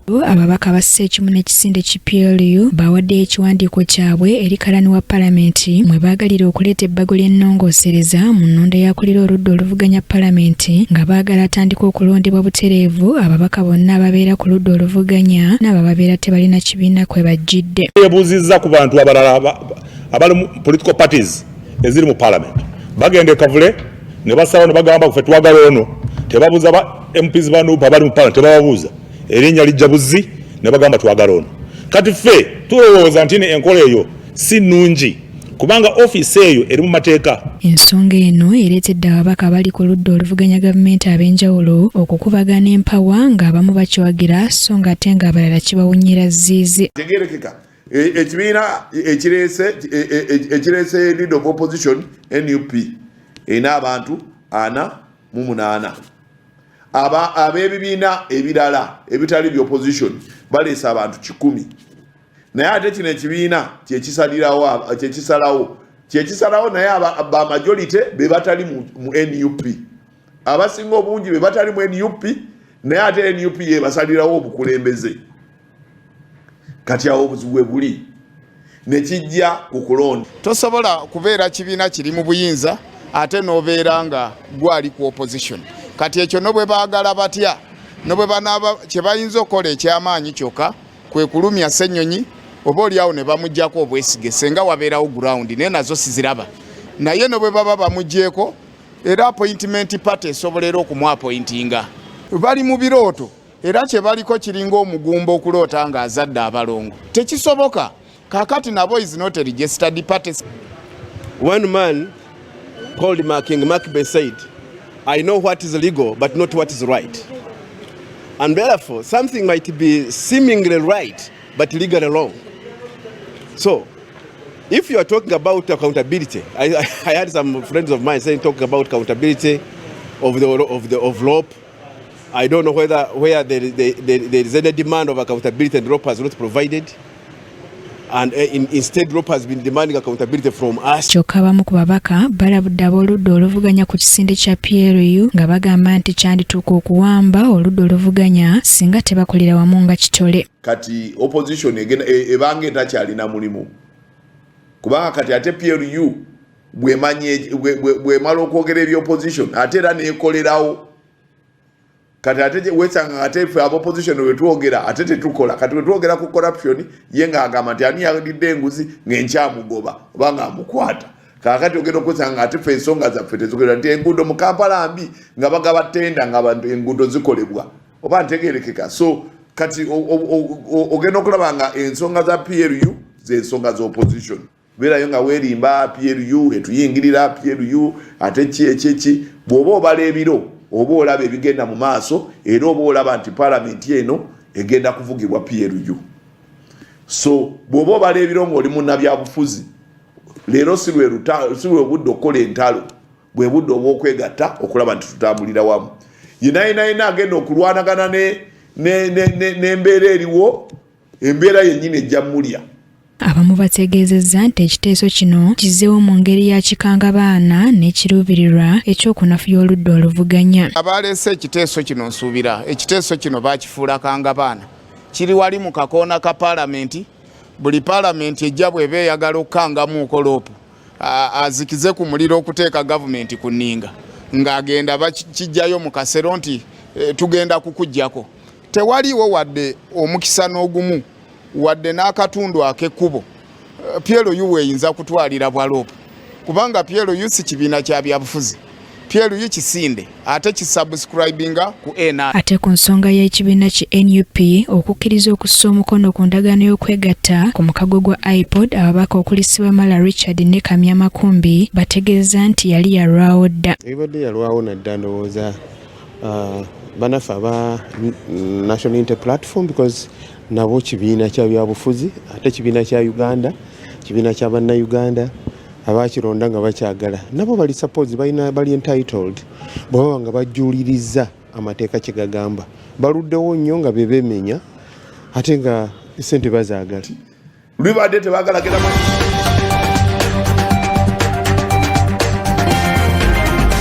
Ababaka bassa ekimu n'ekisinde ki PLU bawaddeyo ekiwandiiko kyabwe eri kalani wa palamenti mwe baagalira okuleeta ebbago ly'ennongoosereza mu nnonda y'akulira oludda oluvuganya palamenti, nga baagala atandike okulondebwa butereevu ababaka bonna ababeera ku ludda oluvuganya n'abo ababeera tebalina kibiina kwe bajjidde. Yebuuzizza ku bantu abalala abali mu political parties eziri mu parliament, bagenda e Kavule ne basaba ne bagamba, "Ffe twagala ono." Tebabuuza ba MPs ba NUP abali mu parliament, tebababuuza, erinnya lijja buzzi ne bagamba, "Twagala ono." Kati ffe tulowooza nti enkola eyo si nnungi, kubanga ofiisi eyo eri mu mateeka. Ensonga eno ereetedde ababaka abali ku ludda oluvuganya gavumenti ab'enjawulo okukubagana empawa, ng'abamu bakiwagira so ng'ate ng'abalala kibawunyira zziizi. Tegerekeka. Ekibiina ekireese leader of opposition, NUP, erina abantu 48. Ab'ebibiina ebirala ebitali by opposition baleese abantu 100. Naye ate kino ekibiina kyekisalirawo, kyekisalawo, kyekisalawo. Naye ba majority be batali mu NUP, abasinga obungi be batali mu NUP, naye ate NUP yebasalirawo obukulembeze. Kati awo obuzibu bwe buli nekijja ku kulonda. Tosobola kubeera kibiina kiri mu buyinza ate n'obeera nga gwali ku opposition. Kati ekyo no bwe baagala batya, no bwe banaaba, kye bayinza okukola ekyamaanyi kyokka kwe kulumya Ssennyonyi, oba oliawo ne bamugyako obwesige senga wabeerawo ground, naye nazo siziraba. Naye no bwe baba bamugyeko, era appointment party esobola era okumuappointinga. Bali mu birooto, era kye baliko kiringa omugumba okuloota ng'azadde abalongo, tekisoboka. Kakati nabo is not a registered party. One man called King Macbeth said, "I know what is legal, but not what is right." And therefore, something might be seemingly right, but legally wrong. So, if you are talking about accountability, I had some friends of mine saying, talking about accountability of LOP. I don't know whether where there is any demand of accountability and LOP has not provided. And instead, LOP has been demanding accountability from us. Kyokka abamu ku babaka balabudde ab'oludda oluvuganya ku kisinde kya PLU, nga bagamba nti kyandituuka okuwamba oludda oluvuganya singa tebakolera wamu nga kitole. Kati opposition ebanga etakyalina mulimu, kubanga kati ate PLU bwemala okwogera ebyopposition, ate era nekolerawo. Kati ate wesanga ate ffe abopposition wetwogera ate tetukola. Kati wetwogera ku corruption, ye ng'agamba nti ani yalidde enguzi, ng'enkyamugoba oba ng'amukwata. Kakati ogenda okwesanga ate ffe ensonga zaffe tezogera nti enguudo mu Kampala mbi, nga bagaba tenda nga abantu enguudo zikolebwa, oba ntegerekeka? So kati ogenda okulaba nga ensonga za PLU zensonga za opposition. Beerayo nga weerimba PLU etuyingirira, PLU ate ki ekiki. Bw'oba obala ebiro, oba olaba ebigenda mu maaso, era oba olaba nti palamenti eno egenda kuvugibwa PLU. So bw'oba obala ebiro ng'oli munnabyabufuzi, leero si lwe budde okukola entalo, bwe budde obw'okwegatta okulaba nti tutambulira wamu. Yenayinayina agenda okulwanagana n'embeera eriwo, embeera yennyini ejja mulya. Abamu bategeezezza nti ekiteeso kino kizzeewo mu ngeri ya kikangabaana n'ekiruubirirwa ekyokunafuya oludda oluvuganya. Abaleese ekiteeso kino, nsuubira ekiteeso kino bakifuula kangabaana. Kiri wali mu kakoona ka paalamenti. Buli paalamenti ejja bw'eba eyagala okukangamuuko LOP, azikize ku muliro okuteeka gavumenti ku nninga, ng'agenda bakijjayo mu kasero nti tugenda kukuggyako. Tewaliiwo wadde omukisa n'ogumu, wadde n'akatundu ak'ekkubo PLU weeyinza kutwalira bwa LOP, kubanga PLU si kibiina kya byabufuzi. PLU kisinde ate kisubscribinga ku NR. Ate ku nsonga y'ekibiina ki NUP okukkiriza okussa omukono ku ndagaano y'okwegatta ku mukago gwa IPOD, ababaka okuli Ssebamala Richard ne Kamya Makumbi bategeeza nti yali yalwawo dda. Ebadde yalwawo nadda. Ndowooza banaffe aba National Unity Platform, because nabo kibiina kya byabufuzi, ate kibiina kya Uganda, kibiina kya Bannayuganda abakironda nga bakyagala, nabo bali suppose balina, bali entitled bwe baba nga bajjuuliriza amateeka kye gagamba. Baluddewo nnyo nga bebemenya, ate nga sente bazaagala. Lwibadde tebagala genda.